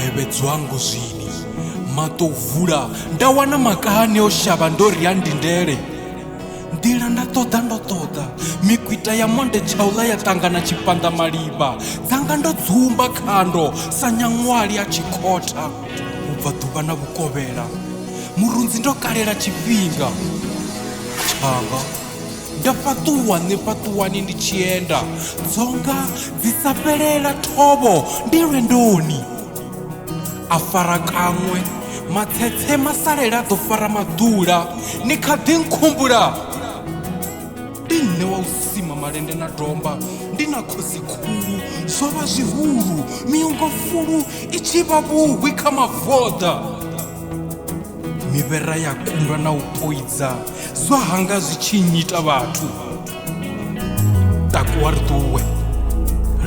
Hevhedzwango zwini maṱo vula nda wana makahani o shavha ndo ri a ndindele. Nḓila nda ṱoḓa ndo ṱoḓa mikwita ya monde tshauḽa ya ṱangana tshifhanḓa malivha dzanga ndo dzumba khando sa nyaṅwali a tshi khotha u bva ḓuvha na vhukovhela murunzi ndo kalela tshifhinga tshanga nda fhaṱuwa nṋe fhaṱuwani ndi tshi enda dzonga dzi sa fhelela thovho ndi lwendoni a fara kaṅwe matsetse masalela a ḓo fara maḓula ni kha ḓi nkhumbula ndi nṋe wa u sima malende na domba ndi na khosi khulu zwo vha zwihulu miungo fulu i tshi vha vhuhwi kha mavoḓa mivhera ya kundwa na u poidza zwa hanga zwi tshi nnyita vhathu takuwa ri ṱuwe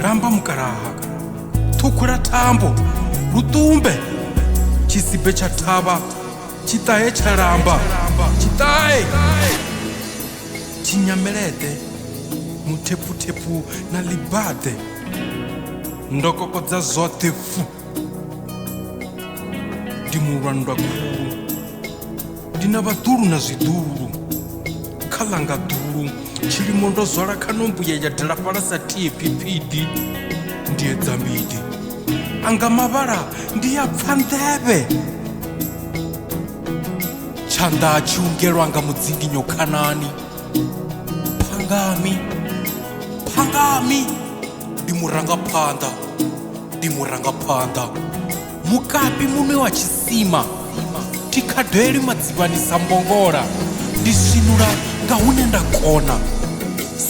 lamba mukalaha ṱhukhula thambo luṱumbe tshisibe tsha thavha tshiṱahe tsha lamba tshiṱahe tshinyamelede muthephuthephu na ḽibaḓe ndo kokodza zwoṱhe fu ndi mulwandwa khulu ndi na vhaḓulu na zwiḓulu kha ḽanga ḓulu tshilimo ndo zwala khano mbuya ya dalafhala sa tie phiphidi ndi edza midi anga mavhala ndi ya pfa nḓevhe tshanḓa tshi ungelwa nga mudzinginyo khanani phangami phangami ndi murangaphanḓa ndi murangaphanḓa mukapi munwe wa tshisima thikhadeli madzivhani sa mbongola ndi swinula nga hune nda kona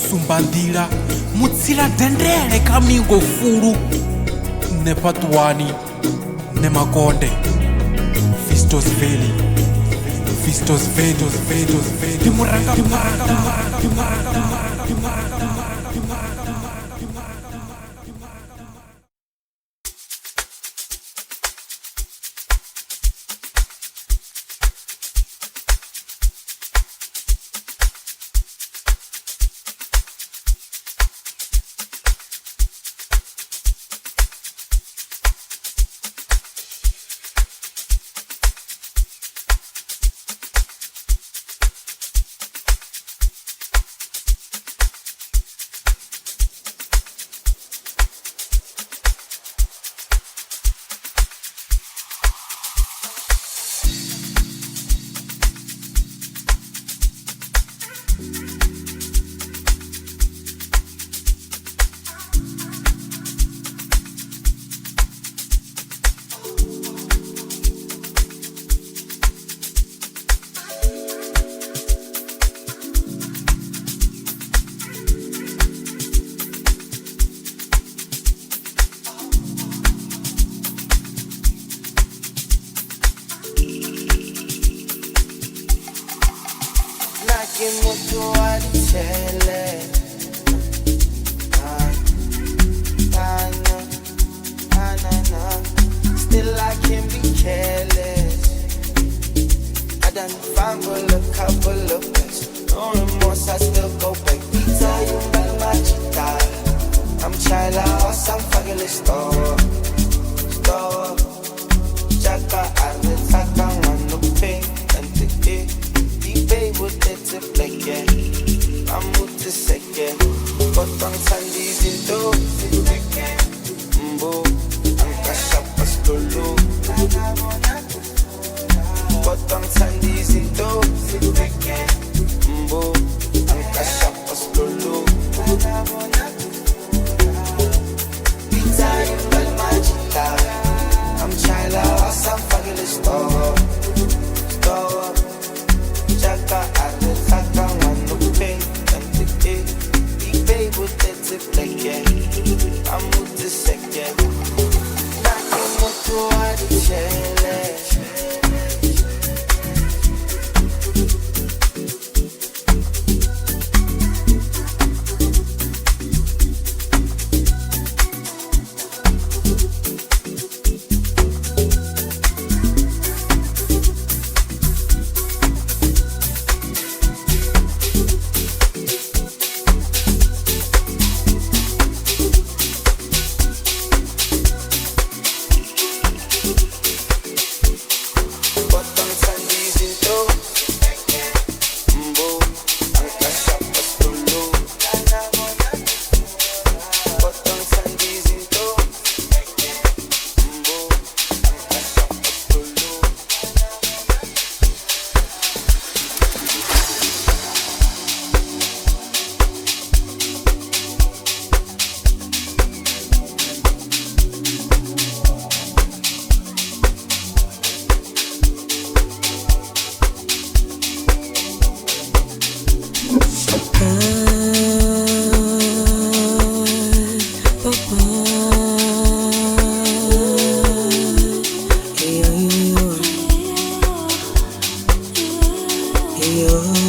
sumba nḓila mutsila dendele kha mingo fulu nṋe fhaṱuwani nṋe makonde Fistos Valley Fistos Valley Fistos Valley ndi murangaphanḓa ndi murangaphanḓa ndi murangaphanḓa ndi murangaphanḓa ndi murangaphanḓa ndi murangaphanḓa. Nna ke motho wa ditšhelete. Ah, ah, no, ah, no, no. Still I can be careless. I done fumble a couple of times. No remorse, I still go back. Pizza, you my chita. I'm chila, I'm fucking store. Store. Chaka, I the taka, no pay. And the E. The with the tip like yeah. I'm with the second. But I'm Sandy's into. Mbo. I'm Kashapastolo. But I'm Sandy's into. yo.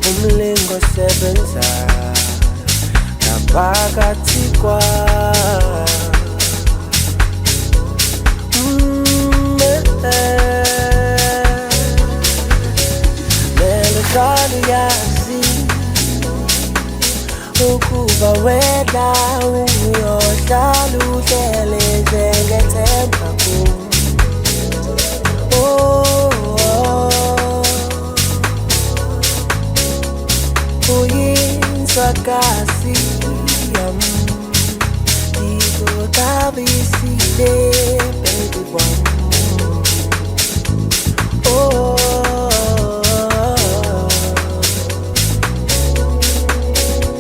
Umlingo sebenza Phakathi kwa Mele hlale uyazi ukuba wena uyohlala uhlele njengethemba kum. Oh, oh. Uyinswakasi yam ndikuxabisile baby wam. Oh,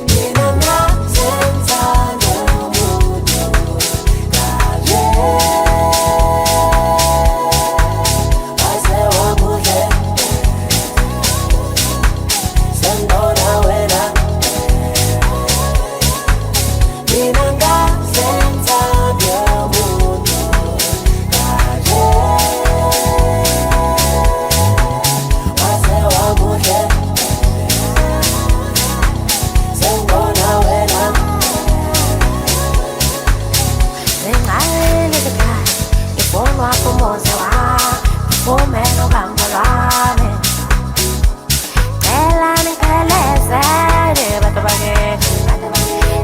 mina ngazenza nomuntu kanje, waze wamuhle sengibona wena. Mina ngazenza nomuntu kanje, waze wamuhle sengibona wena. Zinqalile izikhali, ngifunwa kumuzi wami, ngiphume nohambo lwami. Cela niphelezele bantu bakithi,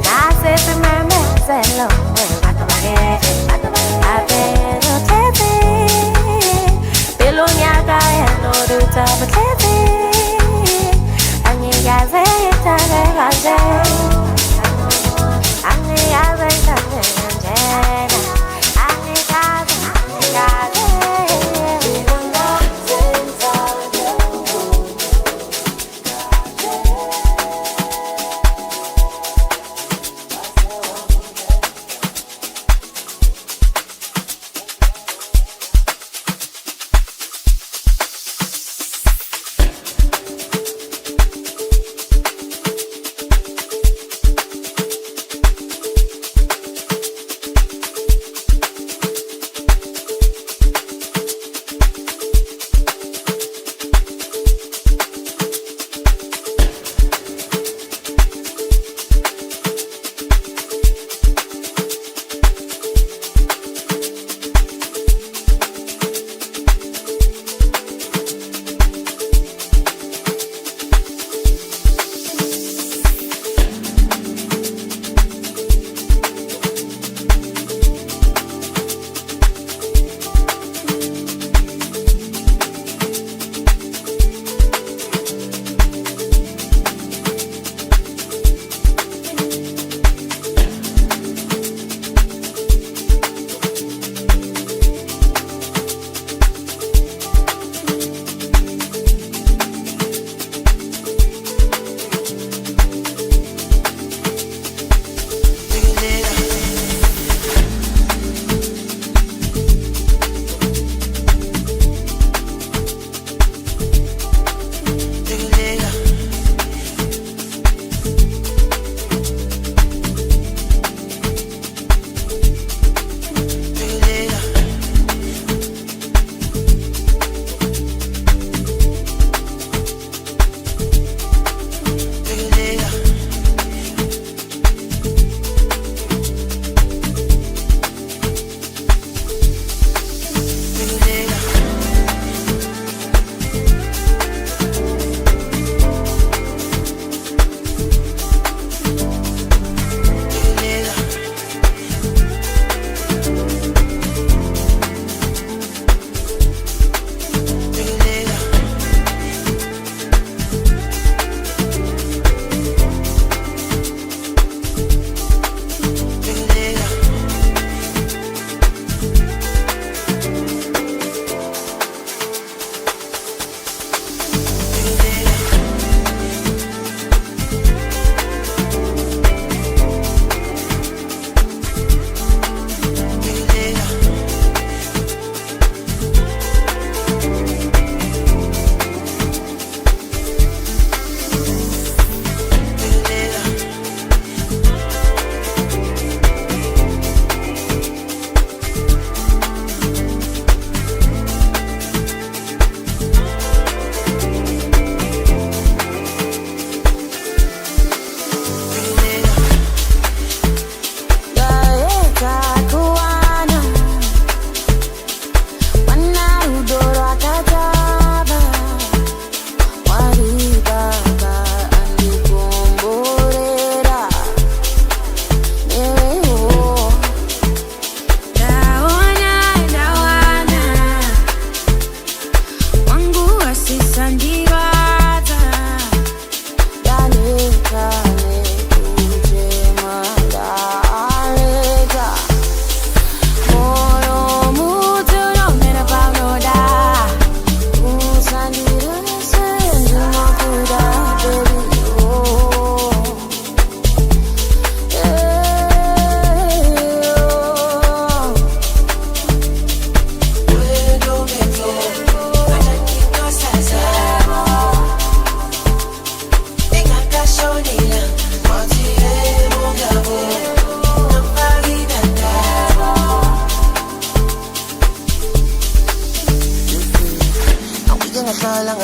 nasi isimemezelo bantu bakithi. Abelo tletse, pelong ya ka ya no dutsa botletse. Angikaze ngithande kanje, angikaze ngithande kanjena, angikaze, angikaze. Mina ngazenza nomuntu kanje, waze wamuhle.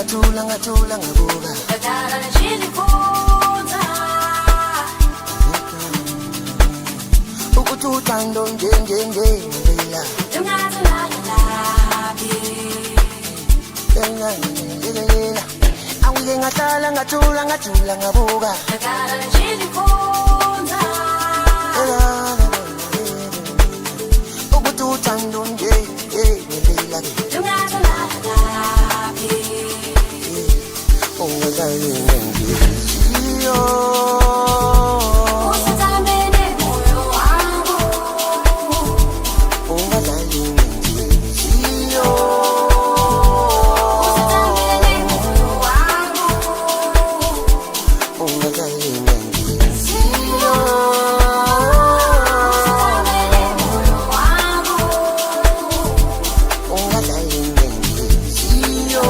Ngathula ngathula ngabuka. Ukuthi uthando nje nje nje ngempela. Awuke ngahlala ngathula ngathula ngabuka. Ukuthi uthando nje nje ngempela. Ungadlali ngenhliziyo. Ungadlali ngenhliziyo. Ungadlali ngenhliziyo. Ungadlali ngenhliziyo.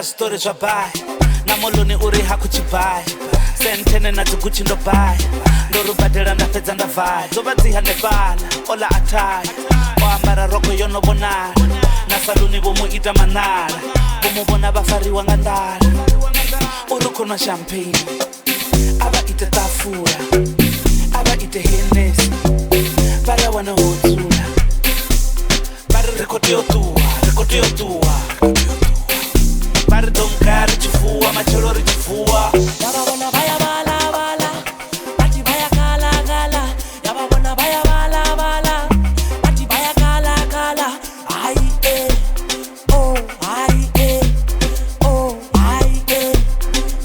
Zwiṱori zwa bai na moloni uri ha khutshibai sentene na dzigutshi ndo bai ndo ri badela nda fhedza nda vaya dzo vha dzi hanefhaḽa ola athaya o ambara rokho yo no vhonala na saluni vho mu ita manala vho mu vhona vha fariwa nga nḓala uri khou nwa champagne a vha ite ṱafula a vha ite Hennessy vha ri a wana ho dzula vha ri ri khou tea u ṱuwa ri khou tea u ṱuwa. Don't carry chifuwa, machelo ri chifuwa. Yababona baya bala bala, bati baya kala kala. Yababona baya bala bala, bati baya kala kala. Ai eh, oh ai eh, oh ai eh,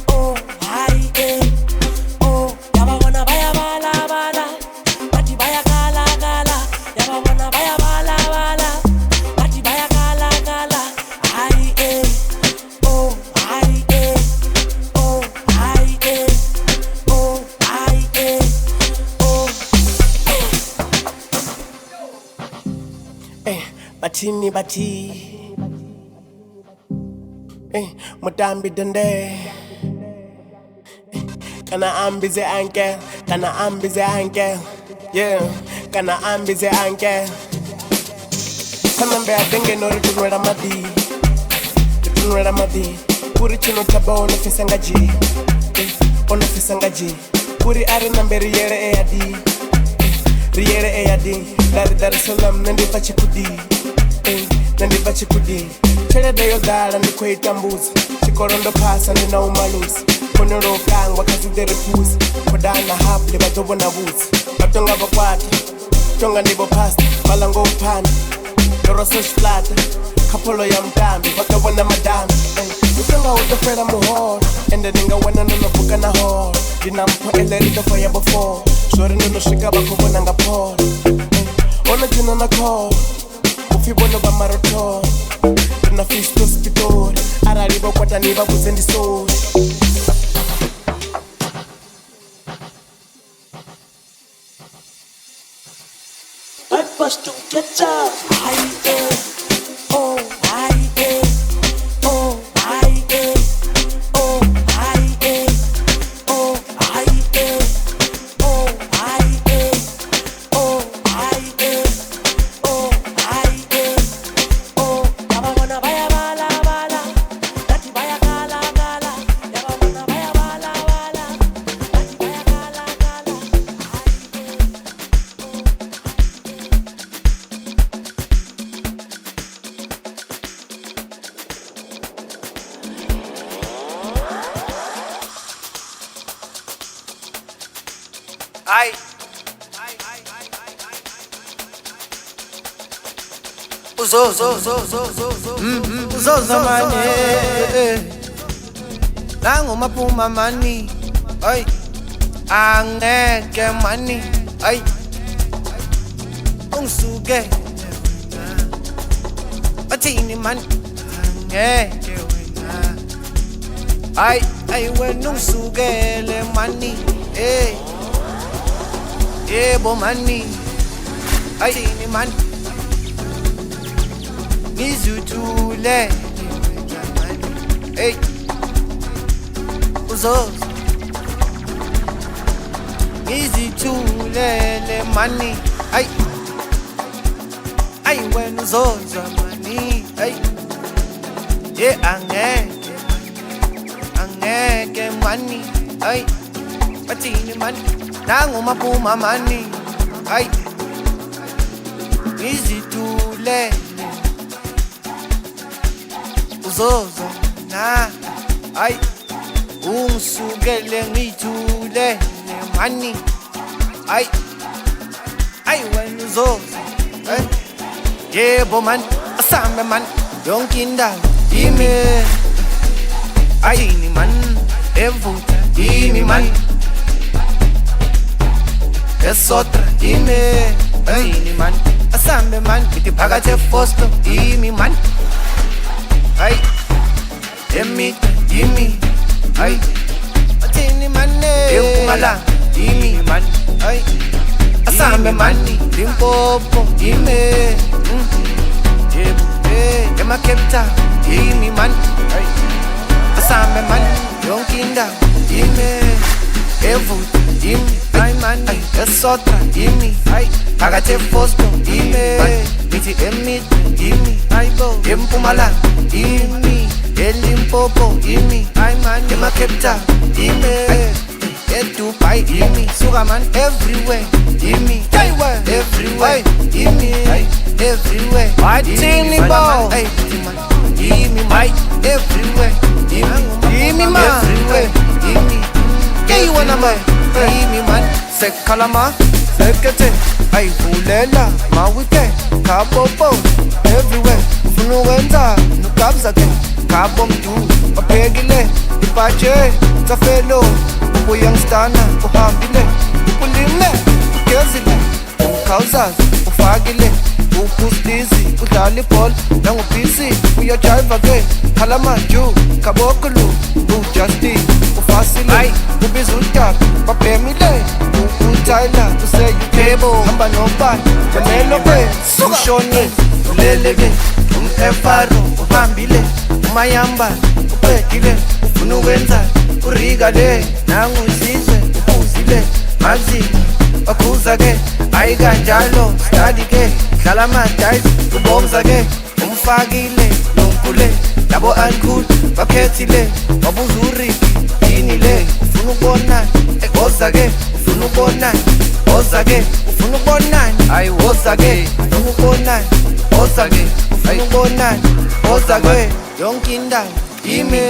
oh ai eh, oh. Yababona baya bala bala, bati baya kala kala. Yababona baya bala bala, bati baya kala kala. Ai eh. Batini bati, mutambi dende. Kana ambize anke, kana ambize anke, yeah. Kana ambize anke. Kana mbe adenge nori tunwela madi, tunwela madi. Kuri chino taba ono fisangaji, ono fisangaji. Kuri are namberi yere eyadi, riyere eyadi. Dari dar salam nandi pachikudi. Nandi pachikudi. Tshelede yo ḓala ndi khou i tambudza. Tshikolo ndo phasa ndi na u malusi. Khonelo u kangwa kha dzi ḓi ri phusa. Khodana hafhu vha ḓo vhona vhutsi. Vha tonga vho kwata, tonga ndi vho phasta. Vha ḽa ngo u phana, ndo rwesa tshiplata. Kha pholo ya mutambi vha ḓo vhona madambi. Ndi tonga hu ḓo fhela muholo, ende ndi nga wana ndo no buka na holo. Ndi na mpho ele ri ḓo fa ya vho 4. Zwori ndo no swika vha khou vhona nga pholo. Ono dzhena na kholo. Upfi vhono vha marotholo. Ri na Fistos Pitori. Arali vho kwatani vha vhudze ndi sorry. Breakfast to get up. I oh I oh I oh I oh I oh I oh I oh I oh. Yababona baya bala bala, bathi baya kala kala. Yababona baya bala bala, bathi baya kala kala. Ai. Uzoza mane nangu maphuma mani ay angeke mani ay ungisuke bathini mani angeke wena ay ay wena ungisukele mani hey yebo mani ay thini mani ngizuthule Hey, uzoza ngizithulele mani, ay ay wena uzoza mani, ay ye angeke angeke mani, ay bathini mani nangu maphuma mani, ay ngizithulele uzoza na, ay ungisukele ngithulele mani, ay ay wena uzoza, ay yebo man asambe man yonke indawo imi, ayini man evutha imi man esotra imi, ayini man asambe man ngithi phakathi eFosto imi man, ay emi imi, ay athini man eMpumalanga imi man, ay asambe man Limpopo imi, yebo ema Cape Town imi man, ay asambe man yonke indawo imi evutha imi, ay man esotra imi, ay phakathi eFosto imi ngithi emide imi, ayibo eMpumalanga imi eLimpopo imi, ay man ema Cape Town imi eDubai imi, suka man everywhere imi, everywhere imi, everywhere bathini bo imi man everywhere imi, imi man everywhere imi, hey wena man imi man sekhalama sekete ayivulela mawike khabobo everywhere ufuna ukwenza nokabza ke khabo mdu baphekile ibhaje tsafelo uyangstana uhambile ukulime ugezile umkhawuzazi ufakile upustizi udlala ibhola nangubhisi uyajayiva ke khalamaju khabokulu ujustin ufasile ubiza udaba babhemile uTyler use-UK hamba nobani jamelo ke ushone ulele ke umefaro uhambile umayamba uqedile ufuna ukwenza urika le nangusizwe uphuzile mazini bakhuza ke ayi kanjalo study ke dlala amadayisi ubomza ke umfakile nonkule labo uncool bakhethile wabuza uriki yini le ufuna ukubonani woza ke ufuna ukubonani woza ke ufuna ukubonani ayi woza ke ufuna ukubonani woza ke ufuna ukubonani woza ke yonke indawo imi,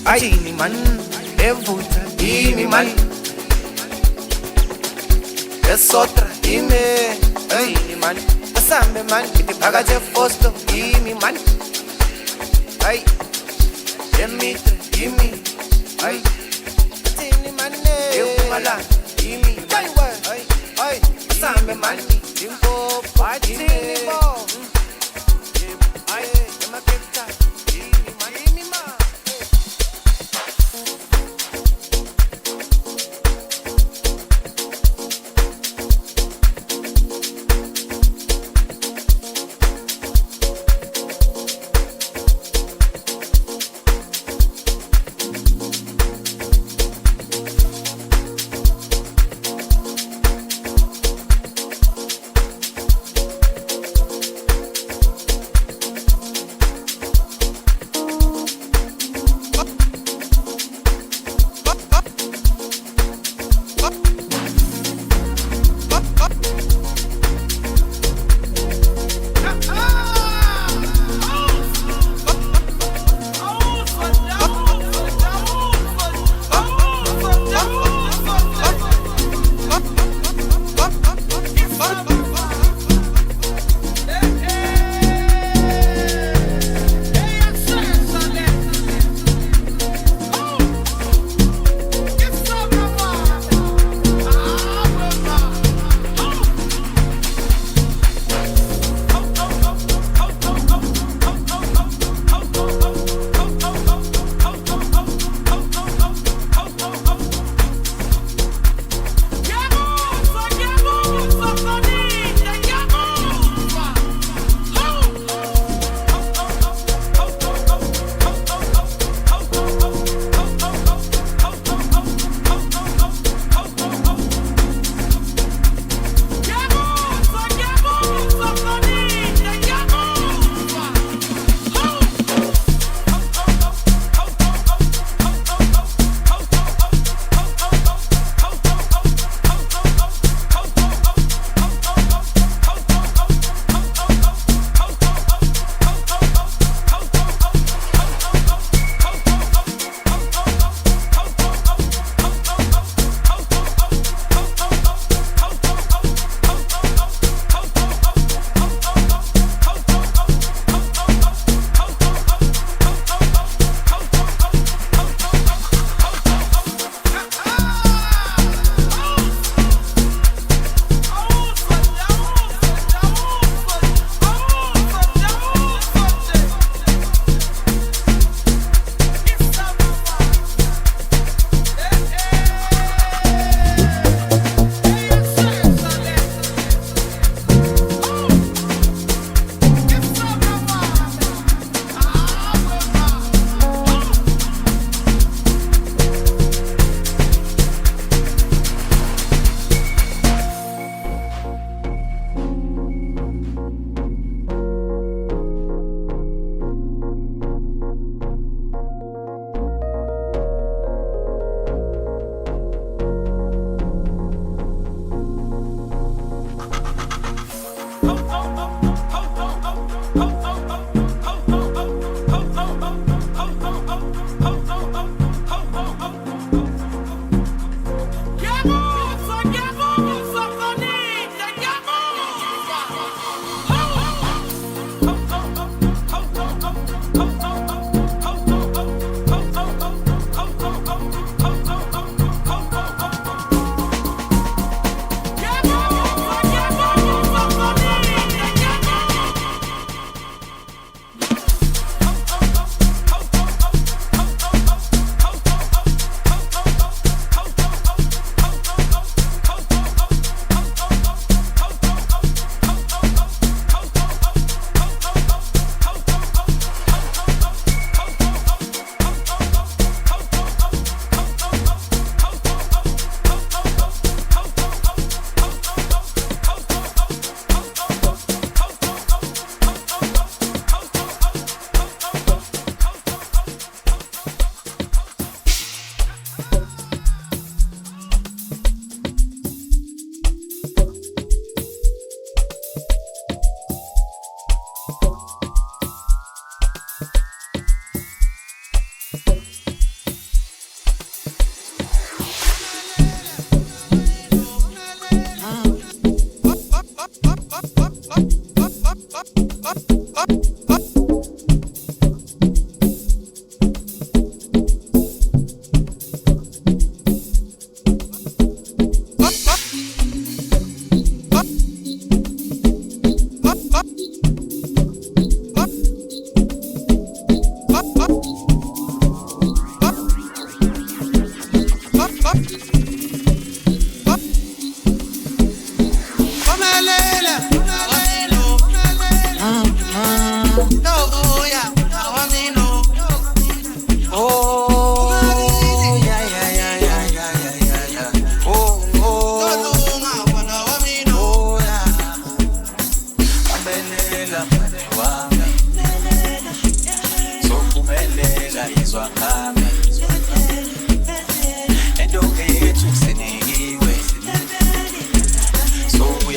ayini man evutha imi man esotra imi, ayini man asambe man ngithi phakathi eFosto imi man, ay emitre imi, ay athini man eMpumalanga imi, ay ay asambe man Limpopo athini bo ay ema Cape Town imi man imi man. Yeah!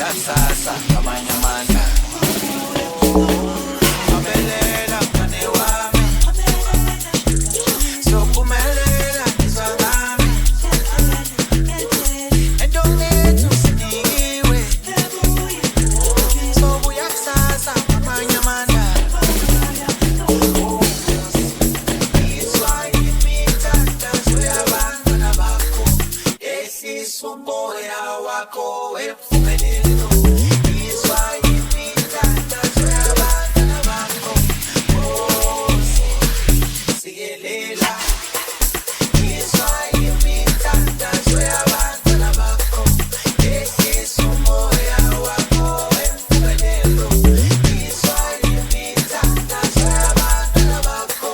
Sobuya kusasa ngamanye amandla. Phumelela mngane wami, sophumelela ngizwa ngami. Entongethu sinikiwe, sobuya kusasa ngamanye amandla. Izwa imithandazo yabantwana bakho, ehlisa umoya wakho wempumelelo. Izwa imithandazo yabantwana bakho, Nkosi sikelela. Izwa imithandazo yabantwana bakho, ehlisa umoya wakho wempumelelo. Izwa imithandazo yabantwana bakho,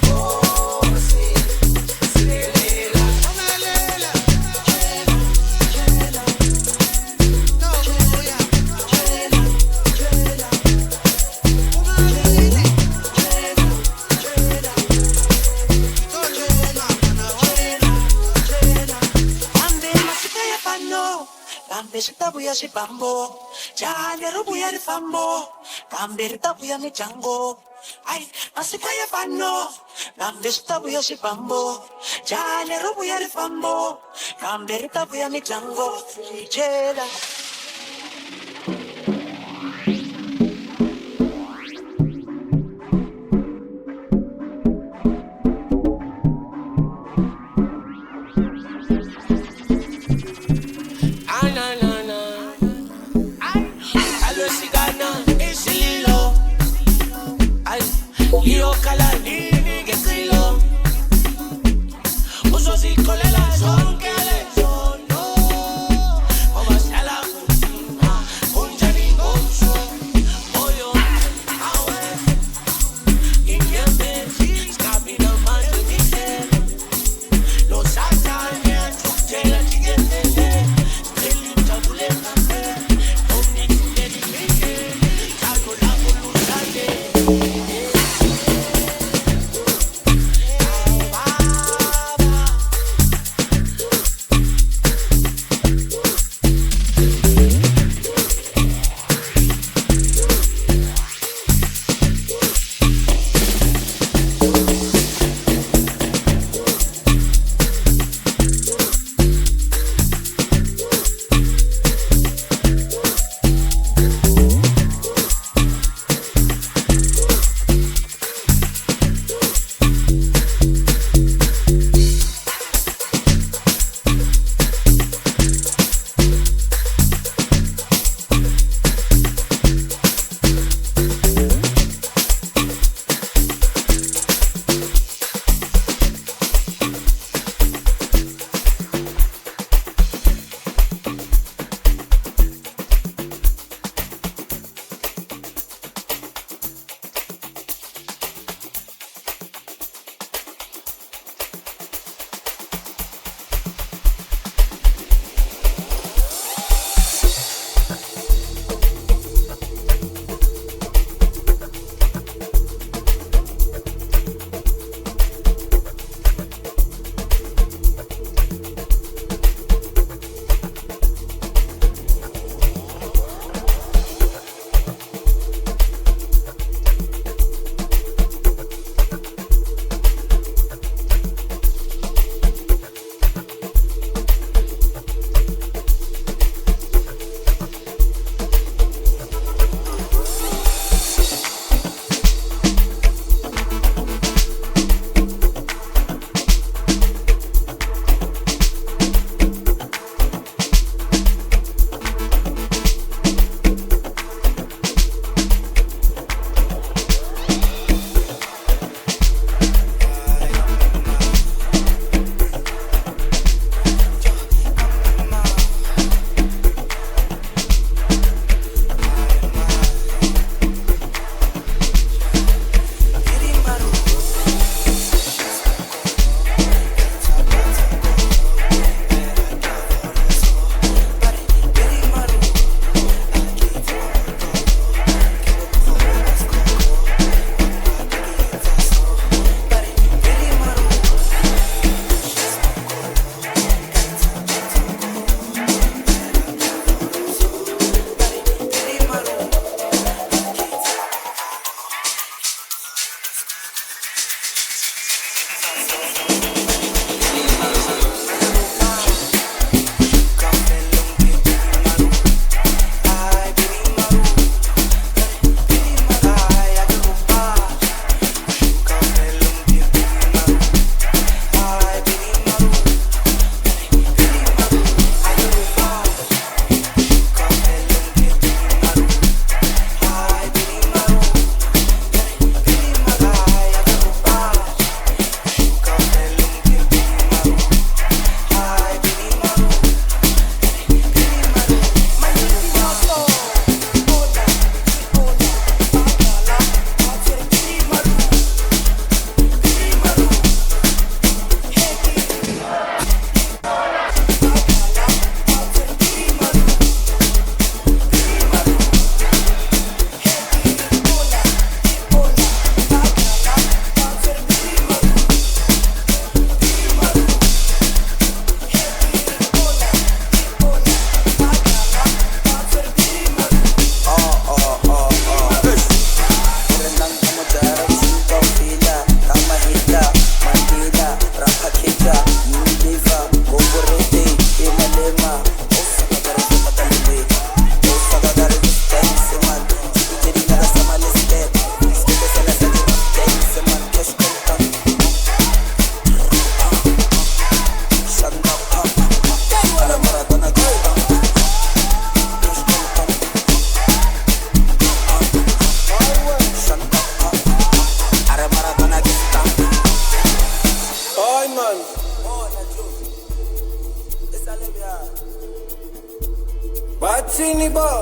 Nkosi sikelela. Phumelela. Kambe swi ta vuya xibambo, jali ri vuya rifambo, kambe ri ta vuya mijango. Ai, masiku ya fano, kambe swi ta vuya xibambo, jali ri vuya rifambo, kambe ri ta vuya mijango. Chela. Ah, na, na, na. Alosigana isililo. Ay, liyokhala nini ngesilo. Uzozikholela zonke lezo nto. Ngoba sihlala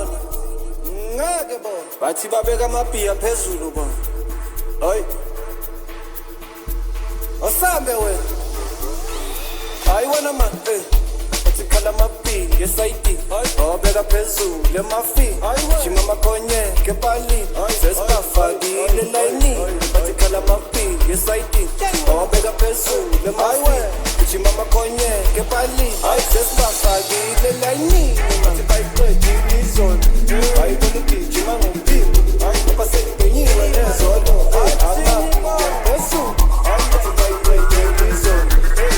Bona ngeke bona bathi babeka amabhiya phezulu bona. Hayi asambe wena, hayi wena man, bathi khala amabhiya ngesayidi, awabeka phezulu emafini, jima amakhonye kepalini, sesibafakile elayinini. Bathi khala amabhiya ngesayidi, awabeka phezulu emafini, jima amakhonye kepalini, sesibafakile elayinini. Bathi bayiqedile izolo, bayibona ugijima ngomphimbo, ngoba sekubhenyiwe nezolo, amabiya phezulu. Bathi bayiqedile izolo,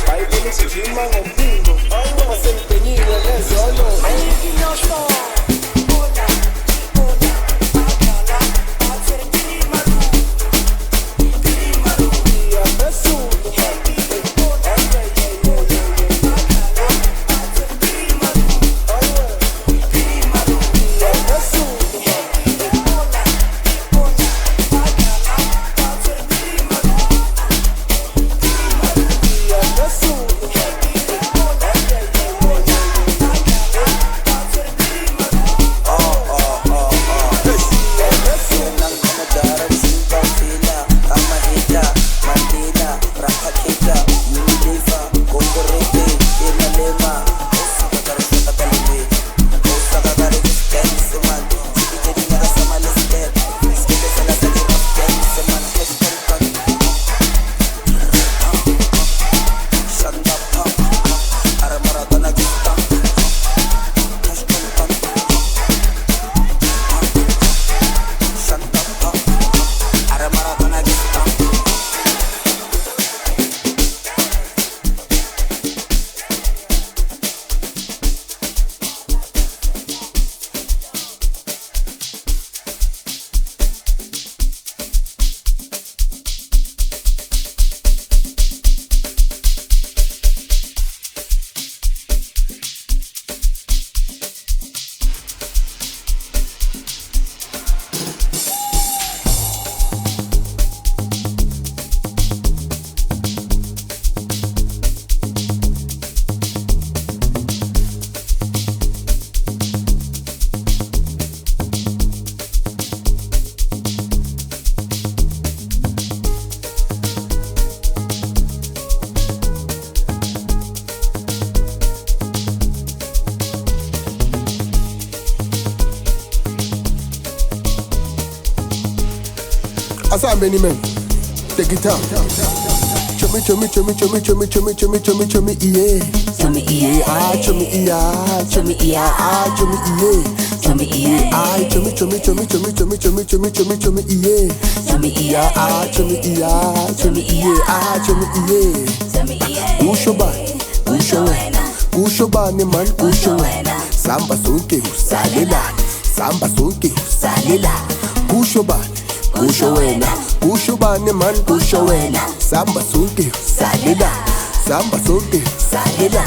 bayibona ugijima ngomphimbo, ngoba sekubhenyiwe nezolo. Asambe ni men, take it out. Chomi chomi chomi chomi chomi chomi chomi chomi chomi iye, chomi iye ah chomi iya, chomi iya ah chomi iye, chomi iye ah chomi chomi chomi chomi chomi chomi chomi chomi chomi iye, chomi iya ah chomi iya, chomi iye ah chomi iye. Kusho ba, kusho wena, kusho ba ni man kusho wena. Samba sonke usalela, samba sonke usalela. Kusho ba, kusho wena, kusho bani man kusho wena. Samba sonke salela, samba sonke salela.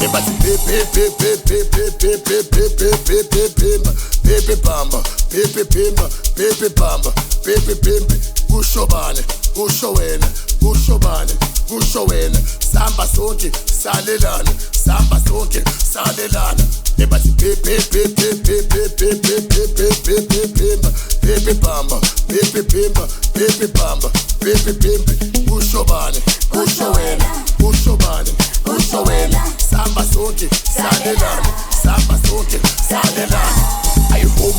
Ebathi pe pe pe pe pe pe pe pe pe pe pe pe pe pe bamba pe pe pimba pe pe bamba pe pe pimbe. Kusho bani, kusho wena, kusho bani, kusho wena. Samba sonke salelana, samba sonke salelana. Ebathi pe pe pe pe pe pe pe pe pe pe pe pe pimba pe pe bamba pe pe pimba pe pe bamba pe pe pimbe. Kusho bani, kusho wena, kusho bani, kusho wena. Samba sonke salelana, samba sonke salelana. Ayihum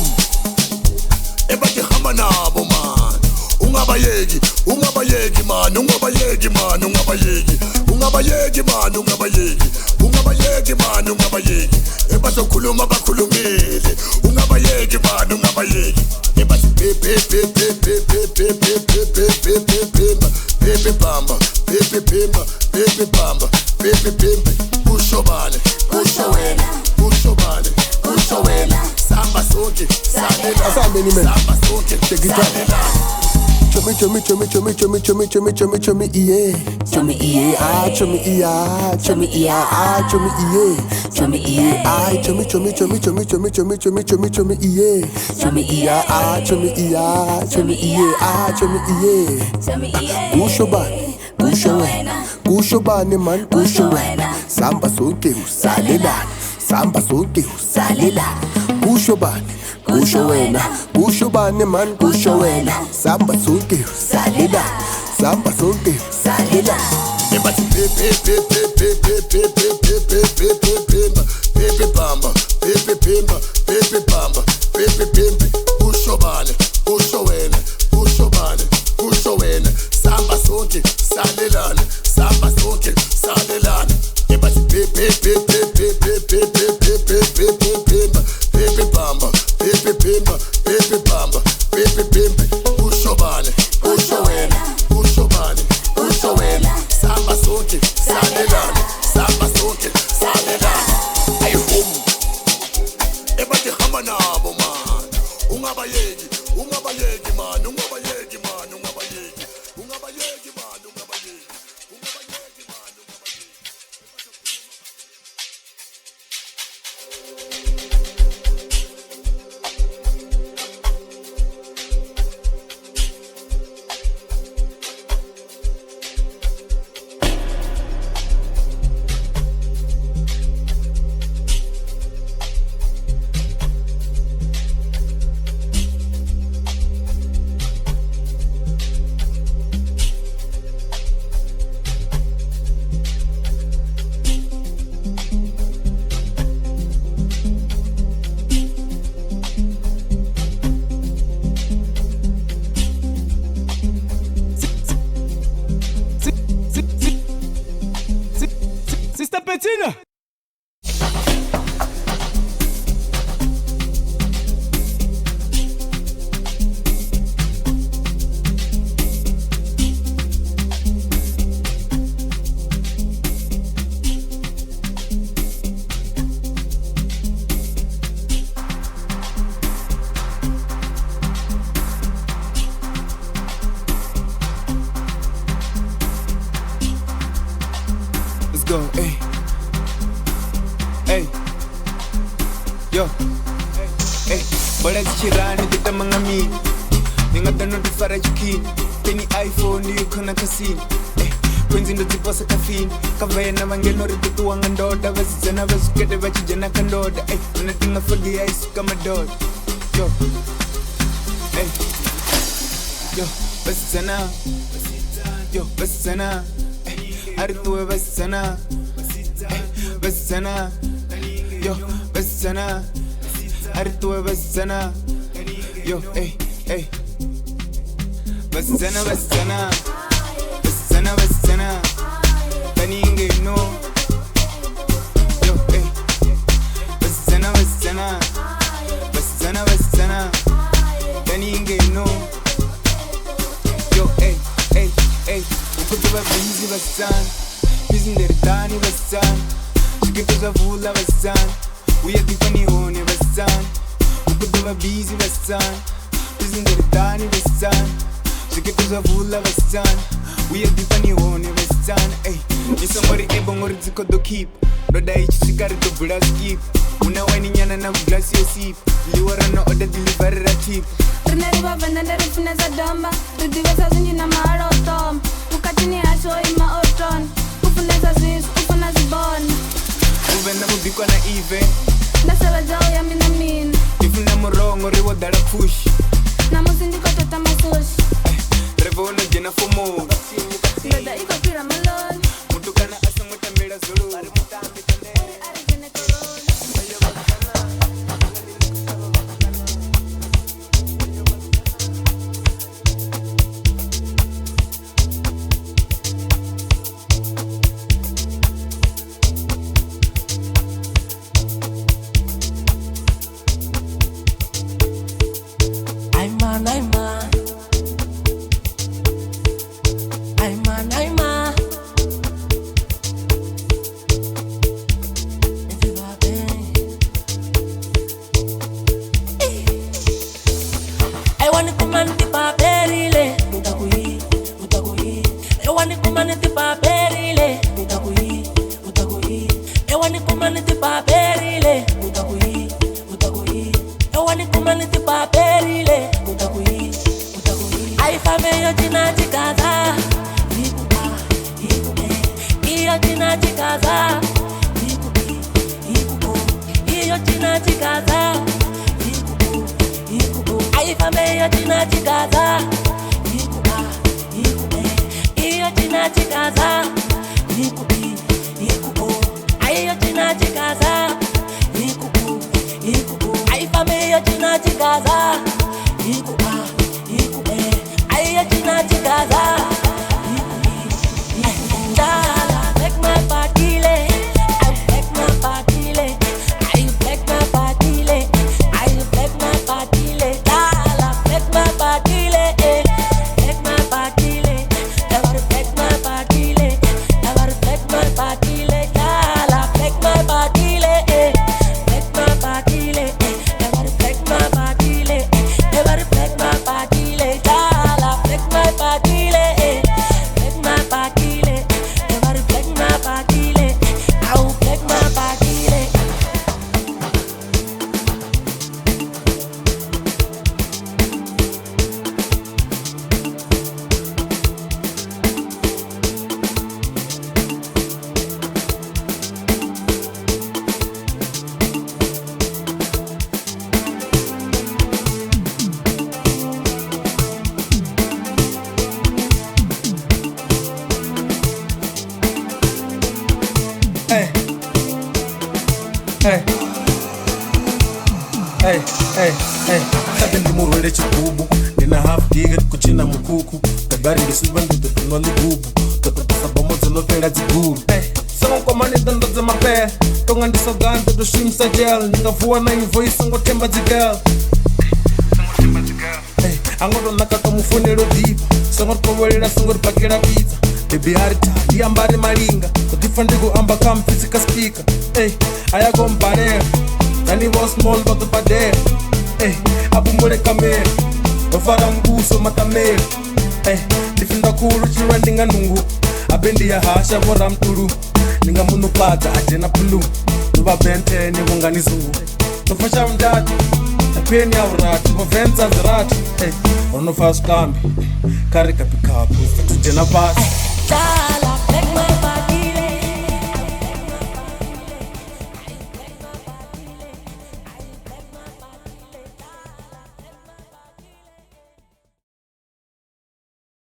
ebathi hamba nabo man, ungabayeki, ungabayeki man, ungabayeki man, ungabayeki, ungabayeki man, ungabayeki, ungabayeki man, ungabayeki. Ebazokhuluma bakhulumile, ungabayeki man, ungabayeki. Ebathi pe pe pe pe pe pe pe pe pe pe pe pe pimba pe pe bamba pe pe pimba pe pe bamba pe pe pimbe. Kusho bani, kusho wena, kusho bani, kusho wena. Samba sonke salelana, Asambe ni men, samba sonke take it out. salelana. Chomi chomi chomi chomi chomi chomi chomi chomi chomi iye, chomi iye ah chomi iya, chomi iya ah chomi iye, chomi iye ah chomi chomi chomi chomi chomi chomi chomi chomi chomi iye, chomi iya ah chomi iya, chomi iye ah chomi iye. Kusho bani, kusho wena, kusho bani man kusho wena. Samba sonke usalelana, samba sonke usalelana. Kusho bani, Kusho wena, kusho bani man, kusho wena. Samba sonke, salela. Samba sonke, salela. Ebathi p p p p p p p p p p p p pimba, p bamba, p pimba, p bamba, p pimba. Kusho bani, kusho wena, kusho bani, kusho wena. Samba sonke, salelana. Samba sonke, salelana. Ebathi p p p p p p p p p p p p pimba, p bamba, p pimba, p bamba, p pimba. Kusho bani, kusho wena, kusho bani, kusho wena. Samba sonke, salelana. Samba sonke, salelana. Ayihum. Ebathi hamba nabo man. Ungabayeki, ungabayeki man, ungabayeki man, ungabayeki. Ungabayeki man, ungabayeki. Ungabayeki man, ungabayeki. Sister Bettina. Let's go, hey. Hey. Yo. Hey. Bola zichirani titama nga mina. Ni nga ta notifara chikhini. Peni iPhone yi khona khasini. Hey. Kwenzi ndo dziposa kafini. Kava yena va ngeno ri titiwa nga ndoda. Vasidzana va swikete va chidzhena ka ndoda. Hey. Mina ti nga fagi ya yi suka madoda. Yo. Hey. Yo. Vasidzana. Yo. Vasidzana. A ri tuwe vasidzana, vasidzana, yo, vasidzana. A ri tuwe vasidzana, yo, ey, ey. Vasidzana, vasidzana, vasidzana, vasidzana. Kaningi no, yo, ey. Vasidzana, vasidzana, vasidzana, vasidzana. Kaningi no, yo, ey, ey, ey. Ukuti va busy vasidzana, busy nderitani vasidzana, swiketo swa vula vasidzana, uya tifani hone vasidzana. Ukuti va busy vasidzana, busy nderitani vasidzana, swiketo swa vula vasidzana, uya tifani hone vasidzana. Ey, ni songo ri ebo ngori dzi khou ḓo keep, ndoda i tshi swika ri ḓo bvula skip. Una wine nyana na glasi yo sip, ḽiwa ra no order delivery ra tip. Rine ri vhavenḓa nde ri funesa domba, ri ḓivhesa zwinzhi na mahalwa o thoma. Vhukatini hashu ho ima o tona, u funesa zwiswa, u funa zwibona. Vhuvenḓa vhu bikwa na ive, nda sevhedza u ya mina mina. Ndi funa muroho ngori wo ḓala pfushi, ṋamusi ndi khou tota masushi. Revo wo no dzhena fomoni, ndoda i khou fhira maloni. Mutukana a songo tambela zoloni. Iyo china chikaza, Ayifambe yo cina chigaza Iku A, iku E Iyo cina chigaza Iku I, iku O Ayo cina chigaza Iku U, iku O Ayifambe yo cina chigaza Iku A, iku E Ayo cina chigaza Iku I, iku O Dala, make my body lay I make my body lay I make my body lay I make my body lay Dala, make my body lay Make my body lay Ever make my body lay Ever make my body lay Dala, make my body lay Make my body lay Ever make my body lay Ever make my body lay Dala, make my body lay Make my body lay Ever make my body lay I will make my body lay. Hey. Hey. Hey, hey, hey. Khabe ndi murwele tshigubu ndi na half gig kuchina mukhukhu gagari ndi suvha ndi ḓo ṱunwa ḽigubu ḓo ṱoḓesa bomo dzo no fhela dzigulu. Hey, songo kwamani ḓo dza mapele tonga ndi soga ndo ḓo shumisa gel ndi nga vuwa na invoice songo themba dzi girl. Hey, a ngo to naka to mufunelo ḓifha songo ri kovhelela songo ri pakela pizza. Baby a ri ndi ambare malinga ndo ḓipfa ndi khou amba kha mpfisi kha speaker. Hey, a ya kombalela nani vho small vha ḓo badela. Hey, a fhumule kamela ndo fara muvhuso maṱamela. Hey, ndi finda khulu tshilwa ndi nga nungu abe ndi ya hasha vho ramtulu ndi nga muṋukadza a dzhena phulu ndo vha bentene vhunga ni zungu ndo fasha mndati apheni ya vhurathi vho venza dzirathi. Hey, ro no pfa zwikambi kha ri kapikhapu sathu dzhena fhasi.